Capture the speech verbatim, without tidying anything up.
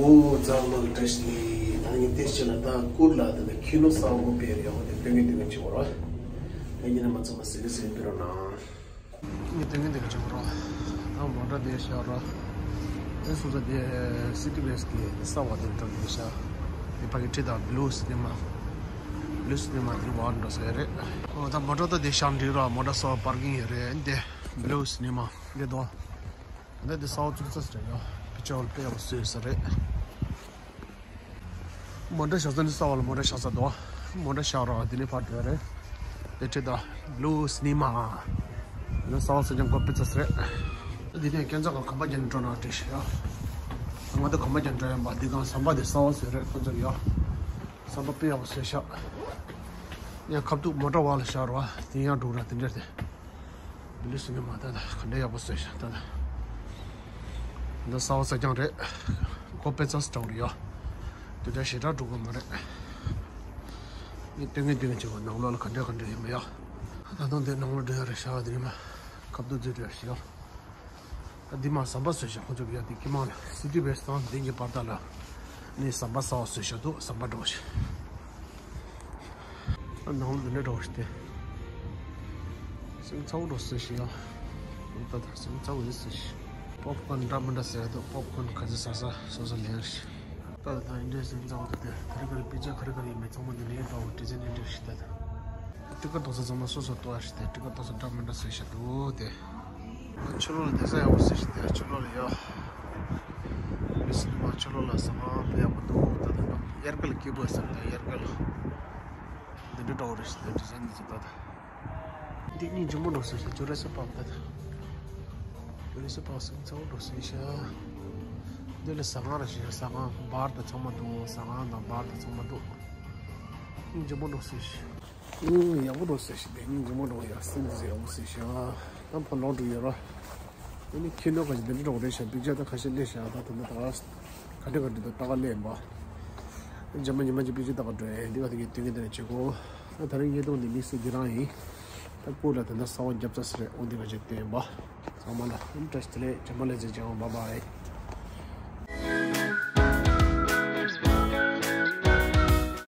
ཨོ་ཙང་མ་གི་བཀྲ་ཤིས་བདེ་ལེགས། ད་ངས་དེ་ཕྱི་ལ་ད་སྐོར་ལ་ད་ད་ཁྱི་ནོར་ས་འོག་སྤེལ་ཡོད་དེ་སྟོན་གི་སྟོན་གི་བྱེད་བ་ར། ད་ཡིན་ན་མ་ཚང་མ་གཟིགས་གི་གཟིགས་པི་རོ་ན། ངས་སྟོན་གི་སྟོན་གི་བྱེད་བ་ར། ད་མོ་ཊ་དེ་ཤར་ར། དེ་སོ་སོ་དེ་སི་ཊི་བེ་སི་གི་ས་བ་དེ་འགྲོ་དེ་ཤར། དེ་ཕ་གི་ཁྲི་དང་བླུ་སི་ནི་མ། བླུ་སི་ནི་མ་དེ་བར་འགྲོ་ས་ཡོད་རེད། ཨོ་ད་མོ་ཊ་ད་དེ་ཤར་འགྲིག་ར། མོ་ཊ་ས་བ་པར་ཀིང་ཡོད་རེད། དེ་བླུ་སི་ནི་མ་དེ་དོ། འདི་འདི་ས་འོག་བཙུགས་ས་རེད་ཡ། ཕི་ཅོལ་དཔེ་ཡག་པོ་བཟོས་ས་རེད། མོ་ཊ་བཞག་ས་འདི་ས་འོག་ལ་མོ་ཊ་བཞག་ས་འདུག་མོ་ཊ་བཞག་རོགས་འདི་ནས་ཕར་འགྲོ་རེད། དེ་ཁྲིད་ད་བླུ་སི་ནི་མ། འདི་ས་འོག་ས་ཅང་ཀོ་པི་ཚ་ས་རེད། འདི་ནས་སྐྱེན་ཚ་ག་གམ་པ་རྒྱན་འགྲོ་ན་བྲིས་ཤག་ཡ། ང་ད་གམ་པ་རྒྱན་འགྲོ་ཡིན་པ། འདི་གང་ཟམ་པ་འདི་ས་འོག་ཟེར་རེད་ཁོ་ཚོར་ཡ། ཟམ་པ་དཔེ་ཡག་པོ་བཟོས་ཤག་ཡང་ཁ་ཐུག་མོ་ཊ་བ་ལ་བཞག་རོགས་དེ་ཡང་འགྲོ་ར་དེ་འདྲ་དེ། བི་ལི་སི་ནི་མ་ད་ད་ག་འདྲ་ཡག་པོ་བཟོས་ཤག་ད་ད། འདི་ས་འོག་ས་ཀྱང་རེད། ཁོ་དཔེ་ཚ་སི་ཀྲོག་རེད་ཡ། དེ་འདྲ་ཞེ་དྲག་འགྲོ་གི་མ་རེད། ངས་སྟོན་གི་སྟོན་གི་བྱེད་པ་ནང་ལོགས་ལ་ག་འདྲ་ག་འདྲ་ཡོད་མེད་ཡ། ད་དུང་དེ་ནང་ལོགས་འགྲོ་ཡ་རེད་ཤག་དེ་ནི་མ། ཁ་ཐུག་རྫུས་རེད་ཤག་ཡ། ད་འདི་མ་ཟམ་པ་བཟོས་ཤག་ཁོ་ཚོ་གི་ཡ་དེ་ཀི་མ་ལ་སི་ཊི་བེ་སི་དང་འདི་གི་བར་ཐག་ལ། ནི་ཟམ་པ་ས་འོག་བཟོས་ཤག་འདུག་ཟམ་པ་འགྲོ་ཤག་ཨ་ནང་ལ་འདི་འདྲ་འགྲོ་ཤག་སྟེ། སེམས་ཚ་བོ་འགྲོ་སྲིད་ཤག་ཡ། ད་ད་སེམས་ཚ་བོ་ཡིན་སྲིད་ཤག་པོབ་ཁོན་འདྲ་མི་འདྲ་ཟེར་འདུག་པོབ་ཁོན་ག་ཚོད་ཟ་ས་སོ་སོ་ལེན་ཤག་ད་ད་ད་འདི་འདྲའི་སེམས་ཚ་བོ་འདུག་སྟེ། ད་རེས་ག་རེ་པི་ཙ་ག་རེ་ག་རེ་ཡིན་མིན་ཚང་མ་འདི་ནས་འདྲ་བོ་ཌི་ཛའིན་འདི་འདྲ་ཞིག་ད་ད། ཊི་ཀེ་ཊི་ཐོག་ས་ཚང་མ་སོ་སོ་ལྟོས་ཤག་སྟེ། ཊི་ཀེ་ཊི་ཐོག་ས་འདྲ་མི་འདྲ་ཟེར་ཤག་འདུག་སྟེ། ཕྱི་ལོགས་ལ་བསྡད་ས་ཡག་པོ་ཟེར་ཞིག་སྟེ། ཕྱི་ལོགས་ལ་ཡོད། མི་སི་མ་ཕྱི་ལོགས་ལ་ཟ་ཁང་དཔེ་ཡག་པོ་འདུག་ད་ད་ད་དབྱར་ཁ་ལ་སྐྱིད་པོ་ཟེར་ད་དབྱར་ཁ་ལ། འདི་འདྲ་འདྲ་བོ་རེད་ཟེར་ད་ཌི་ཛའིན་འདི་ཚོ་ད་ད། འདི་གཉིས་འཇིགས་མོ་འགྲོ་ཟེར་ཞིག་ཇུ་རེ་སི་པག་ད་ད། ཇུ་རེ་སི་པག་སེམས་ཚ་བོ་འགྲོ་ཟེར་ཤག་འདི་ལ་ཟ་ཁང་རེད་ཟེར་ཤག་ཟ་ཁང་བར་དང་ཚང་མ་འདུག་ཟ་ཁང་དང་བར་དང་ཚང་མ་འདུག་གཉིས་འཇིགས་མོ་འགྲོ་ཟེར་ཤག་ཨུ། ཡག་པོ་འགྲོ་ཟེར་ཞིག་དེ་གཉིས་འཇིགས་མོ་འགྲོ་ཡ་སེམས་ཟེར་ཡག་པོ་ཟེར་ཤག་ད་ཕོ་ལོག་འགྲོ་ཡོད་ར། ཨ་ནི་ཁྱི་ནོར་ཁ་ཤས་འདི་འདྲ་འགྲོ་རེད་ཤག་པིག་ཅར་ད་ཁ་ཤས་སླེབས་ཤག་ད་དེ་འདྲ་ད་ག་འདྲ་ག་འདྲ་ད་ད་ག་སླེབས་པ། རྗེས་མ་ཉི་མ་གཅིག་པིག་ཅར་ད་ག་འགྲོ་ཡ་འདི་ག་དེ་གི་དེ་གི་དེ་ནས་བྱེད་གོ་ད་ད་རིང་ངའི་གཏོང་འདི་དམིགས་བསལ་འདི་རང་ཡིན། ད་སྐོར་ལ་དེ་འདྲ་ས་འོག་རྒྱབ་ཚ་ཟེར་རེད། འོ་འདི་ག་ཅིག་བསྟན་པ། ཚང་མ་ལ་ཨིན་ཊ་རེ་སི་ཊི་ལེ་རྗེས་མ་ལས་ཟེར་བྱེད་ཨང་། བྷའི་བྷའི།